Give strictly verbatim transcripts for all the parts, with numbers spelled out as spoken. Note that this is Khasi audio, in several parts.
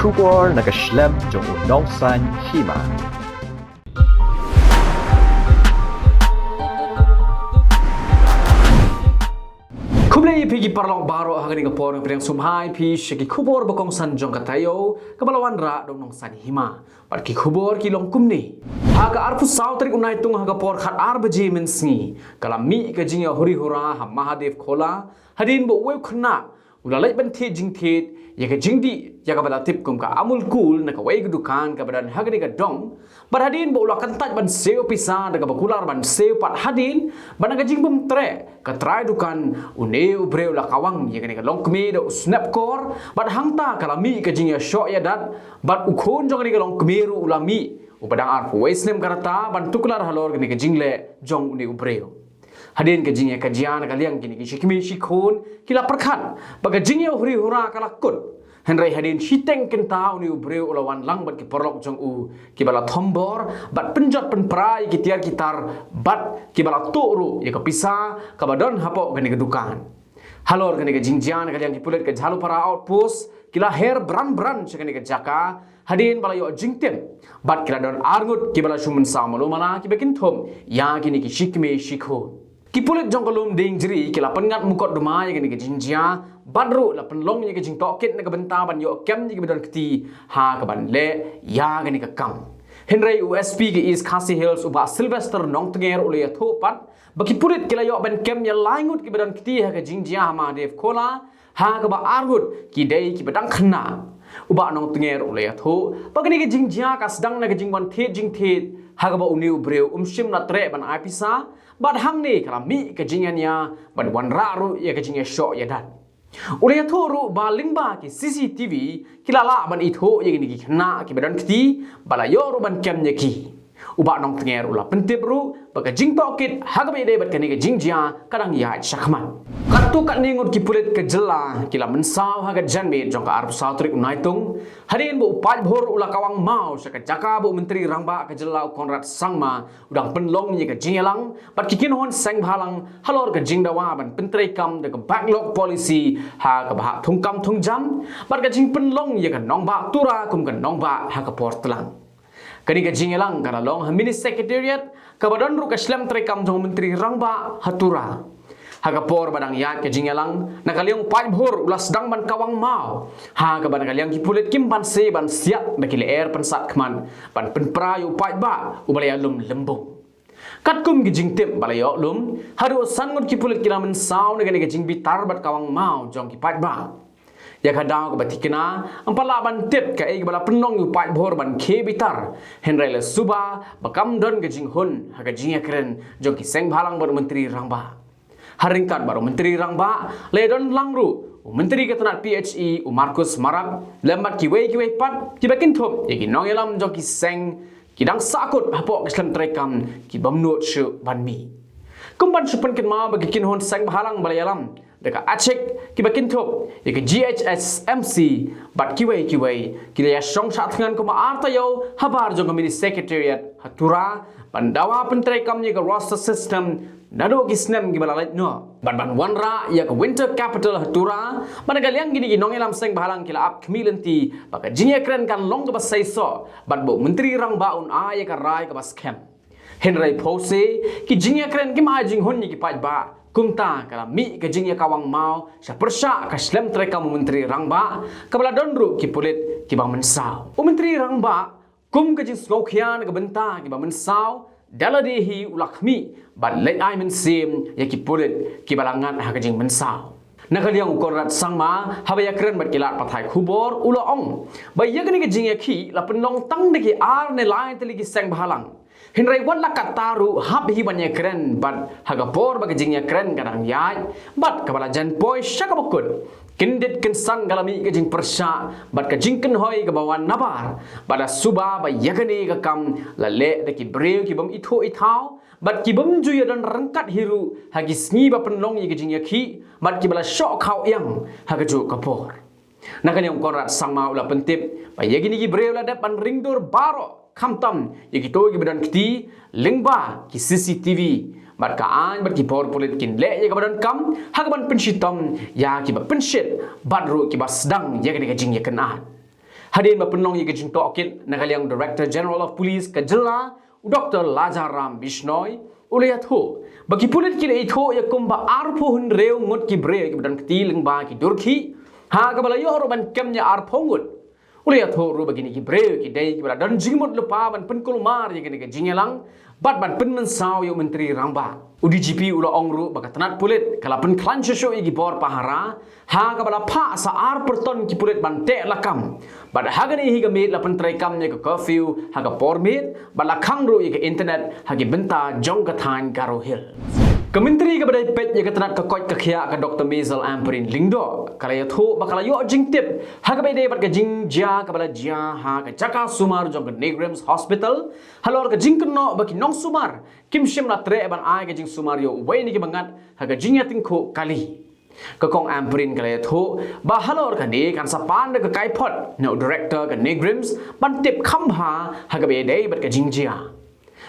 Khubor na ka shlem jong u Nongsaiñ Hima. Khublei ïa phi ki paralok baroh ha kane ka por, nga pdiang sngewbha ïa phi sha ki khubor ba kongsan jong ka taïew kaba la wanrah da u Nongsaiñ Hima. Bad ki khubor ki long kumne. Ha ka arphew saw tarik u Naitung ha ka por khatar baje mynsngi, ka la mih ka jingïahuri hura ha Mahadev Khola, hadien ba uwei u khynnah u la leit ban thied jingthied ïa ka jingdih ïa kaba la tip kum ka Amul Cool na kawei ka dukan kaba don ha kane ka dong. Bad hadien ba u la kyntait ban siew pisa da kaba kular ban siew pat hadien, bad na ka jingbymtreh ka trai dukan, une u briew u la kawang ïa kane ka longkmie da u snep kor, bad hangta ka la mih ka jingïashoh ïadat, bad u khun jong kane ka longkmie ruh u la mih, uba dang arphew wei snem ka rta, ban tuklar halor kane ka jingleh jong une u briew. Hadien ka jingïakajia na ka liang kine ki shikmie shikhun ki la pyrkhat ba ka jingïahuri hura ka la kut. Hynrei hadien shiteng kynta une u briew u la wan lang bad ki paralok jong u kiba la thombor bad pynjot pynpra ïa ki tiar ki tar bad kiba la tuh ruh ïa ka pisa kaba don hapoh kane ka dukan. Halor kane ka jingjia na ka liang ki pulit ka Jhalupara Outpost ki la her bran bran sha kane ka jaka, hadien ba la ïoh jingtip bad ki la don arngut kiba la shu mynsaw malu mala kiba kynthup ïa kine ki shikmie shikhun. Ki pulit jong ka Lumdiengjri ki la pynngat mukotduma ïa kane ka jingjia bad ruh la pynlong ïa ka jingtohkit na ka bynta ban ïoh kem ïa kiba don kti ha kaban leh ïa kane ka kam. Hynrei u S P ka East Khasi Hills u Bah Sylvester Nongtnger u la ïathuh pat ba ki pulit ki la ïoh ban kem ïa lai ngut kiba don kti ha ka jingjia ha Mahadev Khola, ha kaba arngut ki dei kiba dang khynnah. U Bah Nongtnger u la ïathuh ba kane ka jingjia ka sdang na ka jingwan thied jingthied ha kaba une u briew um shym la treh ban ai pisa, bad hangne ka la mih ka jingïania bad wanrah ruh ïa ka jingïashoh ïadat. U la ïathuh ruh ba lyngba ki C C T V ki la lah ban ithuh ïa kine ki khynnah kiba don kti, ba la ïoh ruh ban kem ïa ki. U Bah Nongtnger u la pyntip ruh ba ka jingtohkit ha kaba ïadei bad kane ka jingjia ka dang ïaid shakhmat. Katto katne ngut ki pulit ka jylla ki la mynsaw ha ka janmiet jong ka arphew saw tarik u Naitung, hadien ba u paidbhur u la kawang maw sha ka jaka ba u Myntri Rangbah ka jylla u Conrad Sangma u dang pynlong ïa ka jingïalang bad ki kynhun seng bhalang halor ka jingdawa ban pyntreikam da ka backlog policy ha kaba hap thungkam thungjam, bad ka jingpynlong ïa ka nongbah Tura kum ka nongbah ha ka por tlang. Kane ka jingïalang ka la long ha Mini Secretariat kaba don ruh ka shlem treikam jong u Myntri Rangbah ha Tura. Ha ka por ba dang ïaid ka jingïalang, na ka liang u paidbhur u la sdang ban kawang maw, ha kaba na ka liang ki pulit kim banse ban siat ba ki lyer pynsat khmat ban pynpra ïa u paidbah uba la ïalum lymbung. Katkum ki jingtip ba la ïoh lum, haduh san ngut ki pulit ki la mynsaw na kane ka jingbitar bad kawang maw jong ki paidbah. Ïa ka daw kaba thikna, ym pat lah ban tip kaei kaba la pynlong ïa u paidbhur ban khie bitar, hynrei la suba ba kam don ka jinghun ha ka jingïakren jong ki seng bhalang bad u Myntri Rangbah. Ha ryngkat bad u Myntri Rangbah la ïadon lang ruh u Myntri ka tnat P H E u Marcuise Marak lem bad kiwei kiwei pat kiba kynthup ïa ki nongïalam jong ki seng, ki dang sahkut hapoh ka shlem treikam ki bym nud shuh ban mih. Kum ban shu pynkynmaw ba ki kynhun seng bhalang ba la ïalam da ka ACHIK, kiba kynthup ïa ka G H S M C bad kiwei kiwei ki la ïashong shah thngan kumba ar taïew habar jong ka Mini Secretariat ha Tura ban dawa pyntreikam ïa ka roster system naduh ki snem kiba la leit noh, bad ban wanrah ïa ka Winter Capital ha Tura. Bad na ka liang kine ki nongïalam seng bhalang ki la ap khmih lynti ba ka jingïakren kan long kaba seisoh bad ba u Myntri Rangbah un ai ïa ka rai kaba skhem. Hynrei phewse ki jingïakren kim ai jinghun ïa ki paidbah, kumta ka la mih ka jingïakawang maw sha pyrshah ka shlem treikam u Myntri Rangbah, kaba la don ruh ki pulit kiba mynsaw. U Myntri Rangbah, kum ka jingsngewkhia na ka bynta kiba mynsaw, da lade hi u la khmih bad leit ai mynsiem ïa ki pulit kiba la ngat ha ka jingmynsaw. Na ka liang u Conrad Sangma, haba ïakren bad ki lad pathai khubor, u la ong ba ïa kane ka jingïakhih la pynlong tang da ki ar ne lai tylli ki seng bhalang. Hynrei wat la katta ruh, hap hi ban ïakren bad ha ka por ba ka jingïakren ka dang ïaid bad kaba la jan poi sha kaba kut, kyndit kynsan ka la mih ka jingpyrshah bad ka jingkynhoi kaba wan nabar, bad la suba ba ïa kane ka kam la leh da ki briew ki bym ithuh ithaw bad ki bym ju ïadon ryngkat hi ruh ha ki sngi ba pynlong ïa ka jingïakhih bad kiba la shoh khaw ïang ha kajuh ka por. Na ka liang u Conrad Sangma u la pyntip ba ïa kine ki briew la dep ban ringdur baroh, khamtam ïa kito kiba don kti lyngba ki C C T V, bad ka aiñ bad ki bor pulit kin leh ïa kaba donkam ha kaban pynshitom ïa kiba pynshit bad ruh kiba sdang ïa kane ka jingïakynad. Hadien ba pynlong ïa ka jingtohkit na ka liang u Director General of Police ka jylla, u Doktor Lajaram Bishnoi, u la ïathuh ba ki pulit ki la ithuh ïa kumba arphew hynriew ngut ki briew kiba don kti lyngba ki dur khih, ha kaba la ïoh ruh ban kem ïa arphew ngut. U la ïathuh ruh ba kine ki briew ki dei kiba la don jingmut lypa ban pynkulmar ïa kane ka jingïalang bad ban pynmynsaw ïa u Myntri Rangbah. U D G P u la ong ruh ba ka tnat pulit ka la pynkhlaiñ shuh shuh ïa ki bor pahara, ha kaba la phah sa ar pyrton ki pulit ban teh lakam. Bad ha kane hi ka miet la pyntreikam ïa ka curfew ha ka por miet, bad la khang ruh ïa ka internet ha ki bynta jong ka thaiñ Garo Hills. Ka Myntri kaba dei peit ïa ka tnat ka koit ka khiah ka Doktor Maisel Ampareen Lyngdoh, ka la ïathuh ba ka la ïoh jingtip ha kaba ïadei bad ka jingjia kaba la jia ha ka jaka sumar jong ka NEIGRIHMS Hospital, halor ka jingkynnoh ba ki nongsumar kim shym la treh ban ai ka jingsumar ïa uwei na ki bangeit ha ka jingïatyngkhuh kali. Ka Kong Ampareen ka la ïathuh ba halor kane kan sa pan da ka kaiphod na u Director ka NEIGRIHMS ban tip kham bha ha kaba ïadei bad ka jingjia.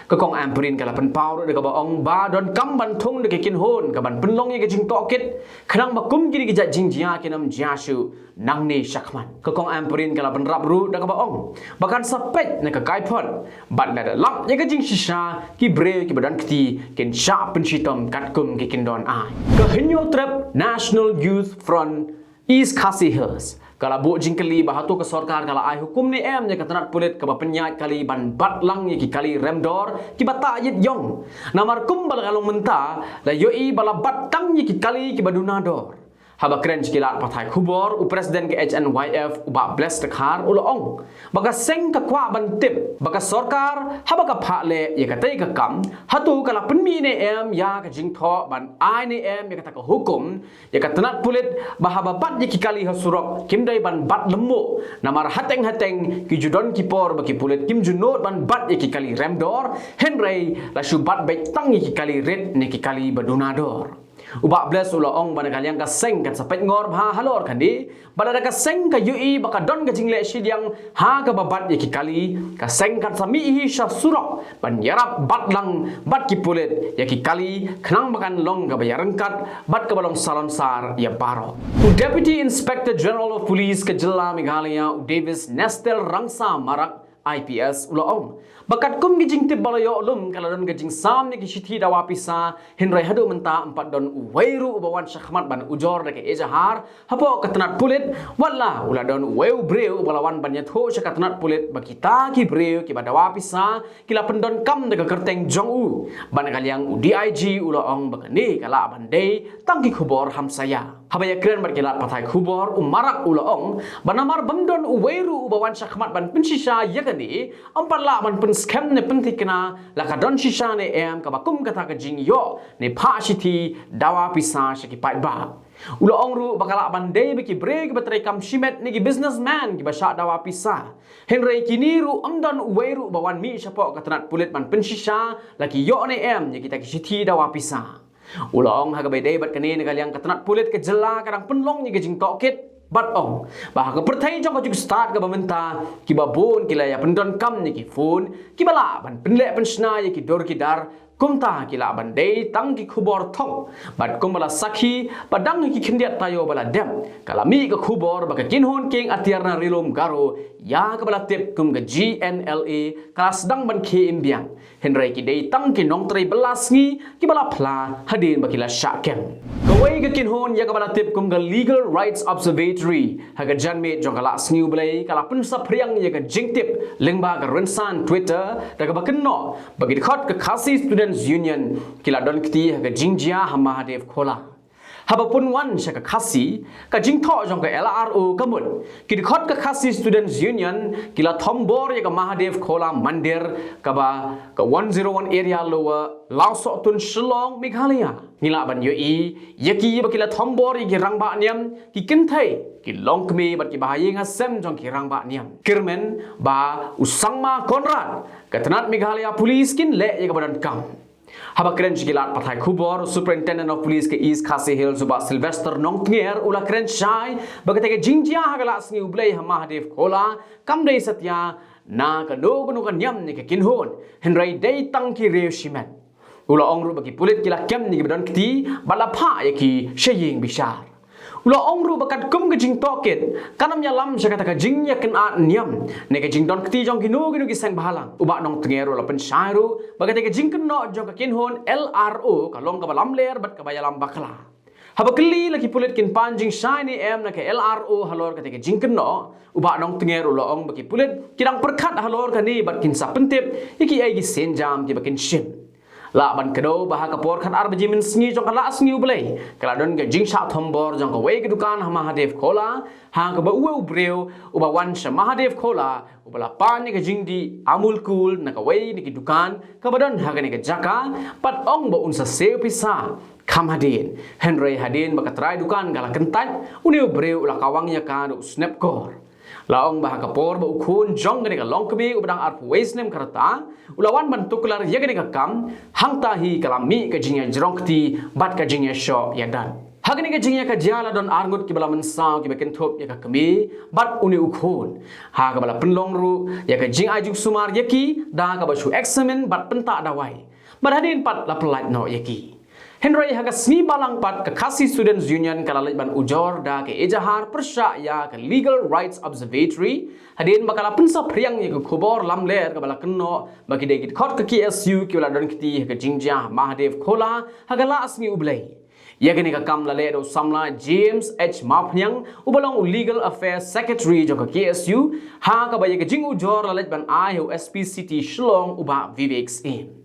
Ka Kong Ampareen ka la pynpaw ruh da kaba ong ba donkam ban thung da ka kynhun kaban pynlong ïa ka jingtohkit, khnang ba kum kine ki jait jingjia kin ym jia shuh nangne shakhmat. Ka Kong Ampareen ka la bynrap ruh da kaba ong ba kan sa peit na ka kaiphod bad lada lap ïa ka jingshisha, ki briew kiba don kti kin shah pynshitom katkum ki kyndon aiñ. Ka Hynñiewtrep National Youth Front East Khasi Hills ka la buh jingkylli ba hato ka sorkar ka la ai hukum ne em ïa ka tnat pulit kaba pynïaid kali ban bat lang ïa ki kali remdor kiba tah ïit ïong. Namar kumba la ka long mynta, la ïohi ba la bat tang ïa ki kali kiba duna dor. Haba kren sha ki lad pathai khubor, u President ka H N Y F, u Bah Bless Dkhar, u la ong ba ka seng ka kwah ban tip ba ka sorkar haba ka phah leh ïa katei ka kam, hato ka la pynmih ne em ïa ka jingthoh ban ai ne em ïa kata ka hukum ïa ka tnat pulit ba haba bat ïa ki kali ha surok kim dei ban bat lymmuh, namar hateng hateng ki ju don ki por ba ki pulit kim ju nud ban bat ïa ki kali remdor, hynrei la shu bat beit tang ïa ki kali rit ne ki kali ba duna dor. U Bah Bless u la ong ba na ka liang ka seng kan sa peit ngor bha halor kane, ba lada ka seng ka ïohi ba ka don ka jingleh shiliang ha kaba bat ïa ki kali, ka seng kan sa mih hi sha surok ban ïarap bat lang bad ki pulit ïa ki kali, khnang ba kan long kaba ïaryngkat bad kaba long salonsar ïa baroh. U Deputy Inspector General of Police ka jylla Meghalaya, u Davis Nestel Rangsa Marak, I P S, u la ong ba katkum ki jingtip ba la ïoh lum, ka la don ka jingsam ne ki shithi dawa pisa, hynrei haduh mynta ym pat don uwei ruh uba wan shakhmat ban ujor da ka ejahar hapoh ka tnat pulit, wat la u la don uwei u briew uba la wan ban ïathuh sha ka tnat pulit ba kita ki briew kiba dawa pisa ki la pyndonkam da ka kyrteng jong u. Bad na ka liang u D I G u la ong ba kane ka lah ban dei tang ki khubor hamsaïa. Haba ïakren bad ki lad pathai khubor, u Marak u la ong ba namar bym don uwei ruh uba wan shakhmat ban pynshisha ïa kane, ym pat lah ban pynskhem ne pynthikna la ka don shisha ne em kaba kum kata ka jingïoh ne phah shithi dawa pisa sha ki paidbah. U la ong ruh ba ka lah ban dei ba ki briew kiba treikam shimet ne ki businessman kiba shah dawa pisa. Hynrei kine ruh ym don uwei ruh ba wan mih shapoh ka tnat pulit ban pynshisha la ki ïoh ne em ïa kita ki shithi dawa pisa. U la ong ha kaba ïadei bad kane, na ka liang ka tnat pulit ka jylla ka dang pynlong ïa ka jingtohkit bad ong ba ha ka pyrthei jong ka juk stad kaba mynta, kiba bun ki la ïa pyndonkam ïa ki phone kiba lah ban pynleh pynshna ïa ki dur ki dar, kumta ki lah ban dei tang ki khubor thok. Bad kumba la sakhi ba dang ha ki khyndiat taïew ba la dep, ka la mih ka khubor ba ka kynhun kieng atiar na Ri-lum Garo, ïa kaba la tip kum ka G N L A, ka la sdang ban khie im biang. Hynrei ki dei tang ki nongtrei bylla sngi kiba la phla hadien ba ki la shah kem. Kawei ka kynhun ïa kaba la tip kum ka Legal Rights Observatory, ha ka janmiet jong ka Lahngi U Blei, ka la pynsaphriang ïa ka jingtip lyngba ka rynsan Twitter da kaba kynnoh ba ki dkhot ka Khasi Students Union ki la don kti ha ka jingjia ha Mahadev Khola. Haba pynwan sha ka Khasi, ka jingthoh jong ka L R O ka mut, ki dkhot ka Khasi Students Union ki la thombor ïa ka Mahadev Khola Mandir, kaba ka one zero one Area Lower, Lawsohtun, Shillong, Meghalaya. Ngi lah ban ïohi ïa ki ba ki la thombor ïa ki rangbah niam, ki kynthei, ki longkmie bad ki bahaïing hasem jong ki rangbah niam. Kyrmen ba u Sangma Conrad, ka tnat Meghalaya Police kin leh ïa kaba donkam. Haba kren sha ki lad pathai khubor, Superintendent of Police ka East Khasi Hills, u Bah Sylvester Nongtnger, u la kren shai ba katei ka jingjia ha ka Lahngi U Blei ha Mahadev Khola kam dei satia na kano kano ka niam ne ka kynhun, hynrei dei tang ki riew shimet. U la ong ruh ba ki pulit ki la kem ïa kiba don kti bad la phah ïa ki sha ïing bishar. U la ong ruh ba katkum ka jingtohkit kan ym ïalam sha kata ka jingïakynad niam ne ka jingdonkti jong kino kino ki seng bhalang. U Bah Nongtnger u la pynshai ruh ba kata ka jingkynnoh jong ka kynhun L R O ka long kaba lamler bad kaba ïalam bakla. Haba kylli la ki pulit kin pan jingshai ne em na ka L R O halor kata ka jingkynnoh, u Bah Nongtnger u la ong ba ki pulit ki dang pyrkhat halor kane bad kin sa pyntip ïa kiei ki sienjam kiba kin shim. Lah ban kdew ba ha ka por khatar baje mynsngi jong ka lad sngi U Blei ka la don ka jingshah thombor jong kawei ka dukan ha Mahadev Khola, ha kaba uwei u briew uba wan sha Mahadev Khola uba la pan ïa ka jingdih Amul Cool na kawei na ki dukan kaba don ha kane ka jaka bad ong ba un sa siew pisa kham hadien. Hynrei hadien ba ka trai dukan ka la kyntait, une u briew u la kawang ïa ka da u snep kor. La ong ba ha ka por ba u khun jong kane ka longkmie uba dang arphew wei snem ka rta u la wan ban tuklar ïa kane ka kam, hangta hi ka la mih ka jingïajrong kti bad ka jingïashoh ïadat. Ha kane ka jingïakajia la don arngut kiba la mynsaw kiba kynthup ïa ka kmie bad une u khun, ha kaba la pynlong ruh ïa ka jingai jingsumar ïa ki da kaba shu examine bad pyntah dawai. Bad hadien pat la pyllait noh ïa ki. Hynrei ha ka sngi Balang pat ka Khasi Students Union ka la leit ban ujor da ka ejahar pyrshah ïa ka Legal Rights Observatory hadien ba ka la pynsaphriang ïa ka khubor lamler kaba la kynnoh ba ki dei ki dkhot ka K S U kiba la don kti ha ka jingjia ha Mahadev Khola ha ka lad sngi U Blei. Ïa kane ka kam la leh da u samla James H Mawphniang uba long u Legal Affairs Secretary jong ka K S U, ha kaba ïa ka jingujor la leit ban ai ha u S P City Shillong u Bah Vivek Syiem.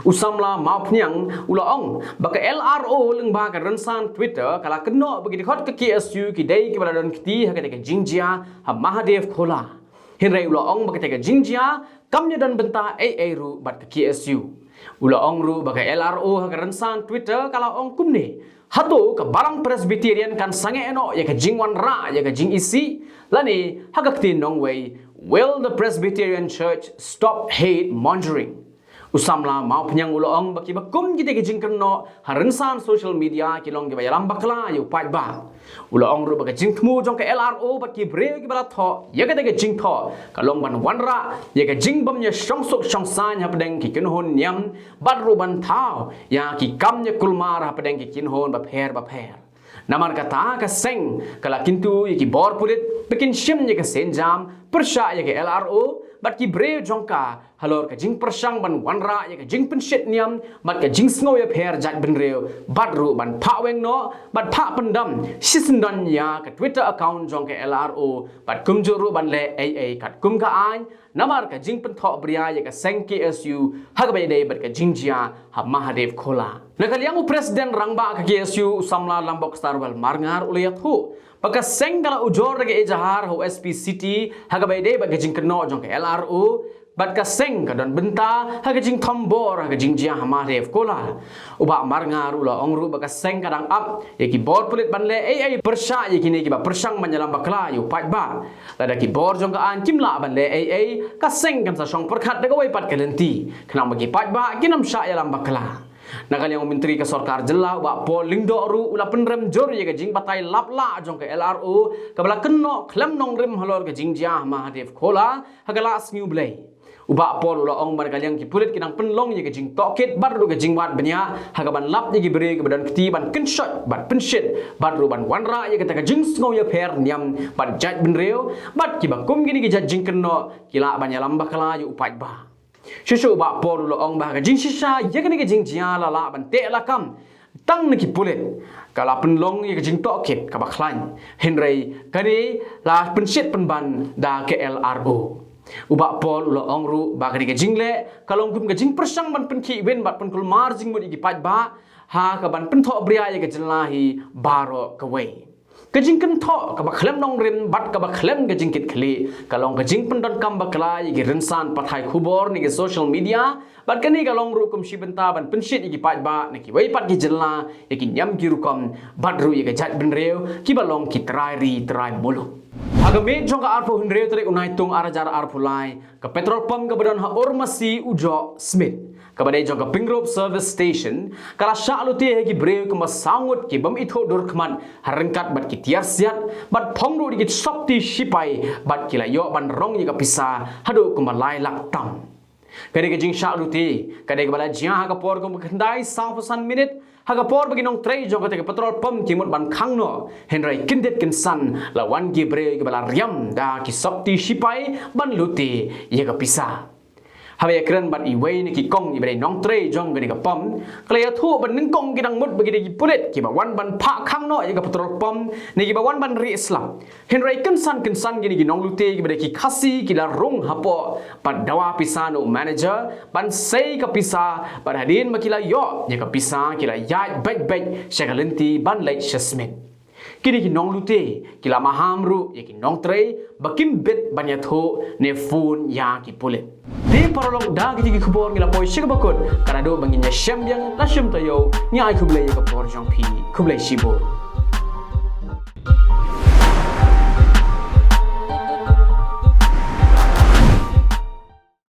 U samla Mawphniang u la ong ba ka L R O lyngba ka rynsan Twitter ka la kynnoh ba ki dkhot ka K S U ki dei kiba la don kti ha kane ka jingjia ha Mahadev Khola. Hynrei u la ong ba kata ka jingjia kam ïadon bynta ei ei ruh bad ka K S U. U la ong ruh ba ka L R O ha ka rynsan Twitter ka la ong kumne, hato ka Balang Presbyterian kan sangeh noh ïa ka jingwanrah ïa ka jingisih, lane ha ka ktien nongwei, will the Presbyterian Church stop hate mongering? U samla Mawphniang u la ong ba kiba kum kita ki jingkynnoh ha rynsan social media ki long kiba ïalam bakla ïa u paidbah. U la ong ruh ba ka jingthmu jong ka L R O bad ki briew kiba la thoh ïa kata ka jingthoh ka long ban wanrah ïa ka jingbym ïashong suk shong saiñ hapdeng ki kynhun niam bad ruh ban thaw ïa ki kam ïakulmar hapdeng ki kynhun bapher bapher. Namar kata ka seng ka la kyntu ïa ki bor pulit ba kin shim ïa ka sienjam pyrshah ïa ka L R O bad ki briew jong ka halor ka jingpyrshang ban wanrah ïa ka jingpynshit niam bad ka jingsngew ïapher jaitbynriew bad ruh ban phah weng noh bad phah pyndam shisyndon ïa ka Twitter account jong ka L R O bad kumjuh ruh ban leh ei ei katkum ka aiñ namar ka jingpynthoh bria ïa ka seng K S U ha kaba ïadei bad ka jingjia ha Mahadev Khola. Na ka liang u President Rangbah ka K S U u samla Lambok Starwell Marngar u la ïathuh ba ka seng ka la ujor da ka ejahar ha u S P City ha kaba ïadei bad ka jingkynnoh jong ka L R O bad ka seng ka don bynta ha ka jingthombor ha ka jingjia ha Mahadev Khola. U Bah Marngar u la ong ruh ba ka seng ka dang ap ïa ki bor pulit ban leh ei ei pyrshah ïa kine kiba pyrshang ban ïalam bakla ïa u paidbah. Lada ki bor jong ka aiñ kim lah ban leh ei ei, ka seng kan sa shong pyrkhat da kawei pat ka lynti khnang ba ki paidbah kin ym shah ïalam bakla. Na ka liang u Myntri ka Sorkar Jylla u Bah Paul Lyngdoh ruh u la pynrem jur ïa ka jingbatai lap lah jong ka L R O kaba la kynnoh khlem nongrim halor ka jingjia ha Mahadev Khola ha ka lad sngi U Blei. U Bah Paul u la ong ba na ka liang ki pulit ki dang pynlong ïa ka jingtohkit bad ruh ka jingwad bniah ha kaban lap ïa ki briew kiba don kti ban kynshoit bad pynshit bad ruh ban wanrah ïa kata ka jingsngew ïapher niam bad jaitbynriew bad kiba kum kine ki jait jingkynnoh ki lah ban ïalam bakla ïa u paidbah. Shuh shuh u Bah Paul u la ong ba ha ka jingshisha ïa kane ka jingjia la lah ban teh lakam tang na ki pulit. Ka la pynlong ïa ka jingtohkit kaba khlaiñ, hynrei kane la pynshit pynban da ka L R O. U Bah Paul u la ong ruh ba kane ka jingleh ka long kum ka jingpyrshang ban pynkhih win bad pynkulmar jingmut ïa ki paidbah ha kaban pynthoh bria ïa ka jylla hi baroh kawei. Ka jingkynthoh kaba khlem nongrim bad kaba khlem ka jingkitkhlieh ka long ka jingpyndonkam bakla ïa ki rynsan pathai khubor ne ki social media, bad kane ka long ruh kum shi bynta ban pynshit ïa ki paidbah na kiwei pat ki jylla ïa ki niam ki rukom bad ruh ïa ka jaitbynriew kiba long ki trai ri trai muluk. Ha ka miet jong ka arphew hynriew tarik u Naitung ar hajar arphew lai, ka petrol pump kaba don ha Urmasi Ujoh Smit, kaba dei jong ka Pyngrope Service Station, ka la shah lute ha ki briew kumba saw ngut ki bym ithuh dur khmat ha ryngkat bad ki tiar siat bad phong ruh da ki sopti shipai bad ki la ïoh ban rong ïa ka pisa haduh kumba lai lak tam. Kane ka jingshah lute ka dei kaba la jia ha ka por kumba khyndai sawphew san minit Ha ka por ba ki nongtrei jong kata ka petrol pump ki mut ban khang noh, hynrei kyndit kynsan la wan ki briew kiba la riam da ki sopti shipai ban lute ïa ka pisa. Haba ïakren bad iwei na ki kong iba dei nongtrei jong kane ka pump, ka la ïathuh ba nyngkong ki dang mut ba ki dei ki pulit kiba wan ban phah khang noh ïa ka petrol pump ne kiba wan ban rieh slap. Hynrei kynsan kynsan kine ki nonglute kiba dei ki Khasi ki la rung hapoh bad dawa pisa na u manager ban sei ka pisa, bad hadien ba ki la ïoh ïa ka pisa ki la ïaid beit beit sha ka lynti ban leit sha smit. Kine ki nonglute ki la maham ruh ïa ki nongtrei ba kin bit ban ïathuh ne phone ïa ki pulit. Te paralok, da kine ki khubor ngi la poi sha kaba kut. Ka naduh ba ngin ïashem biang la shim taïew, ngi ai khublei ïa ka por jong phi. Khublei shibun.